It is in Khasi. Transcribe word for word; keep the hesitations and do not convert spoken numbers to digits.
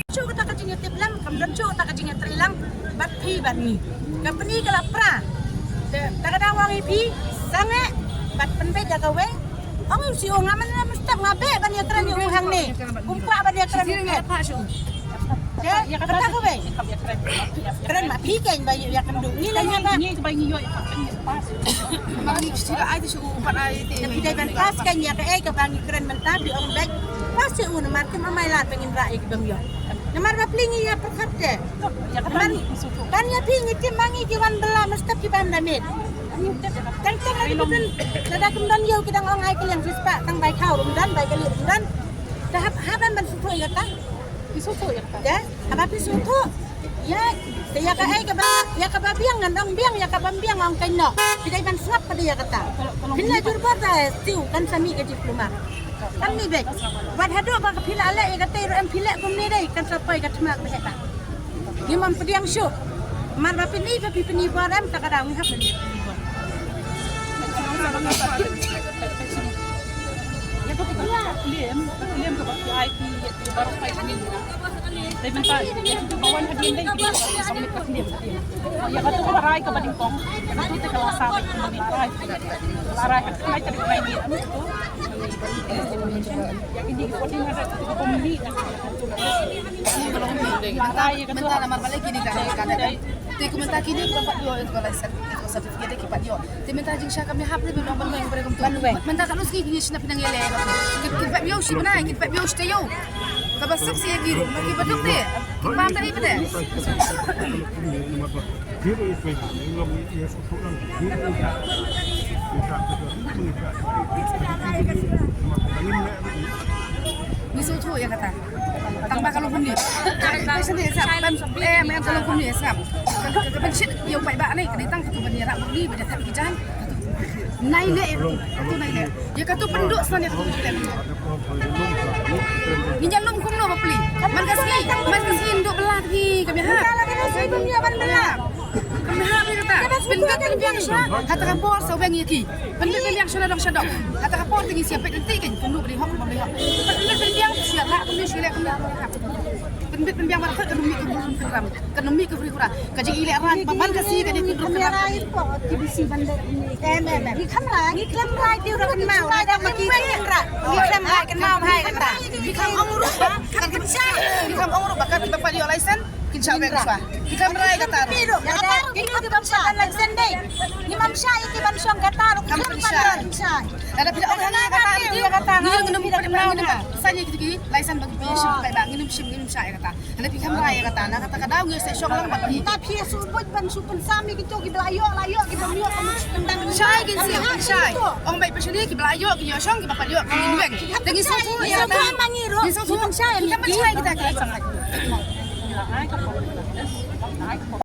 Shu kata ka jingïatip lang, kam don shu kata ka jingïatreilang bad phi bad ngi. Ka pyni ka la pra. Te ta ka dang ong ïa phi sangeh bad pynbeit ïa kawei. Ong ïa u C E O nga man la mynstep nga beh ban ïakren ïa u hangne. Kum kwah ban ïakren ïa u. Te kata kawei. Kren ma phi kein ba ïa kynduh ngi la ïa ba. Ngi ba ngi ïoh ïa ka. Te phi dei ban pass kein ïa kaei kaba ngi kren mynta phi ong beit. Pass ïa u namar kim amai lad ba ngin rah ïa ki bym ïoh. Namar ba phi ngi ïa pyrkhat te. Namar kan ïa phi ngi tim ma ngi ki wan bylla mynstep ki bam da miet. Tang tang lada kim don ïew ki dang ong ai ka liang riewspah tang bai khaw ruh ym don bai kali ruh ym don. Te hap hap ban sngewthuh ïa kata. Te haba phi sngewthuh ïa, te ïa kaei kaba, ïa kaba biang ngan ong biang, ïa kaba ym biang ong kynnoh. Phi dei ban sngap pat ïa kata. Phin leh jur bor da siew kan sa mih ka diploma. Kan mih beit. Wat haduh ba ka phi la leh ïa kata ruh em phi leh kumne dei kan sa poi ka thma ka heh ba. Ngim pdiang shuh. Mar ba pyni ba phi pyni bor em ta ka dang ngi hap pyni bor. Ïa ka phi lem, ka lem ka ba phi ai phi ïa ka baroh phi ni. Te mynta ïa ka ba wan hadien dei ka ba submit ka lem. Ïa ka tu ka rai ka ba ding kong. Ïa ka tu te ka la sa ba ka ba ding rai. La rai ka rai ka ding rai ni. Ïa ka ni fourteen hundred ka ba ni. Mynta, mynta namar ba leh kine ka, ka, ka, te kumta kine ki pat ïoh ïa ka license, ïa ka certificate ki pat ïoh. Te mynta jingshisha kam ïahap ne ban ong ban weng ban kum tu. Ban weng. Mynta ka lus ki kine shna pynang ïa leh. Ki, ki pat ïoh shi bnai, ki pat ïoh shi taïew. Kaba suk shi ïa ki ruh, ki pat ïoh te. Ki pat ta ri pyneh. Ngi sngewthuh ïa kata. Tang ba ka long kumne. Ka sngewthuh ïa sa ban, eh, ban ka long kumne sa. Ka, ka, ka ban shit ïa u paidbah ne, ka dei tang katu ban ïarap kumne, ban ïathuh ki jaiñ. Nai leh ïa katu, katu nai leh. Ïa katu pynduh snan ïa katu. Ngin ïalum kumno bapli. Man ka sngi, man ka sngi ndu bla tni kami ha. Kami ha ni kata. Pynbiang pynbiang sha. Hata ka por sa weng ïa ki. Pynbiang pynbiang sha na dong sha dong. Hata ka por tni siap pynbiang tni kan kumno bri hok bri hok. Pynbiang pynbiang sha la kumno sha la kumno. Pynbit pynbiang ba ka kynmi ka bun pynram. Ka kynmi ka bri hura. Ka jing i leh rang ba man ka si ka dei pynruk ka rai. Ki bisi ban leh ni. Em em em. Ki kham rai. Ki kham rai ti ura kan mau. Rai da ma ki kan ra. Ki kham rai kan mau hai kan ta. Ki kham ong ruh ba. Kan kan sa. Ki kham ong ruh ba kan ba pa dio license. Kin sa bek swa. Ki kham rai kata. Ki kham sa license dei. Ki mam sa ki ban song kata. Ki kham sa. Ada pida ong kata. Ki kata. Ni ngam ngam. Sa ni ki license bagi pi shim pai ba ngam shim ngam sa kata. Hynrei phi kham rai ïa kata, na kata ka daw ngi sa shong lang bad phi. Ta phi shu buit ban shu pynsam ïa kito ki ba la ïoh, la ïoh, ki ba ym ïoh, ka mut tendang. Shai kin siew, shai. Ong bai pynshai ki ba la ïoh, ki ïoh shong, ki ba pat ïoh, ki ïoh weng. Te ngi sngewthuh ïa kata. Ngi sngewthuh. Ngi pynshai kita ki. Ai ka pon.